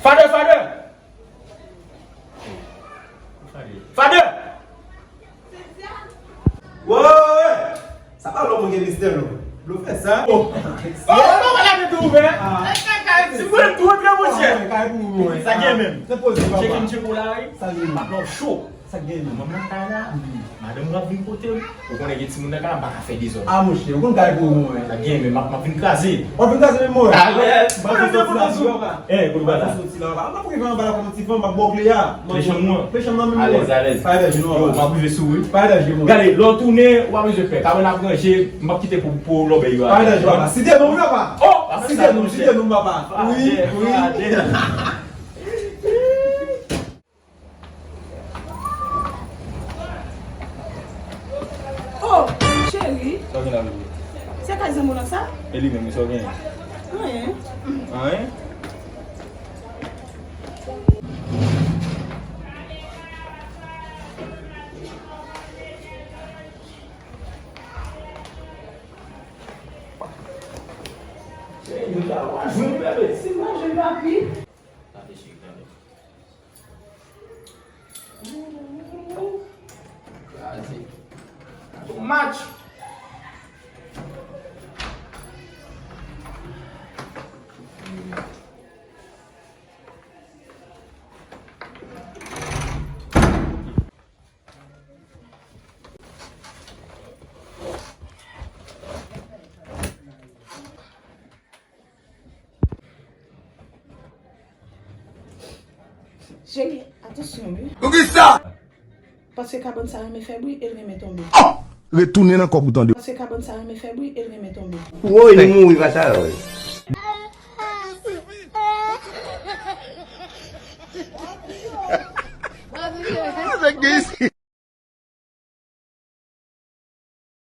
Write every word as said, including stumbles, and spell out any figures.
Father, father! Father! Woy! Sa pa lòt moun gen mistè non. Blofè sa. Oh! Oh, oh, la de ouvè. Ah. Si mwen tou antre monchè. Sa gen menm. Se poze papa. Cheke m cheke w la wi. Sa gen menm. Patnè w cho. Sa gen menm. Manman kay la. Madanm w ap vin kote m. Ou konnen gen timoun nan kay la, m pa ka fè dezòd. Ah monchè, ou konn kay pou ou mwen. Sa gen menm, m ap, m ap vin kraze. W ap vin kraze menm mwen. Alèz. M ap vin soti la. Eh, kote w pral la? M ap soti la. M ap rive anba la pou yon ti van, m ap bò kle a. Kle chanm mwen. Kle chanm nan menm mwen. Alèz, alèz. Pa gen danje non. Yo, m ap rive sou ou wi. Pa gen danje non. Gade, lè w tounen, w ap bezwen pè. Kabòn ap ranje, m ap kite pou, pou lòbèy yo. Pa gen danje papa. Site non wi papa. Oh! Site non, site non papa. Wi, wi. Oh, cheri. Sa w gen la, bebe? Se kay zanmi w lan sa? E li menm, sa w gen? Anyen. Anyen? Cheri, nou ta va jwenn bebe. Si manje papi. Tande, cheri, tande. Kraze. Too much. Cheri, atansyon wi. Poukisa? Paske kabann sa renmen fè bri e l renmen tonbe. Oh! Retounen nan kòb ou tande. Paske kabann sa renmen fè bri e l renmen tonbe. Woy, nou mouri pa sa yo. Sa k gen isi?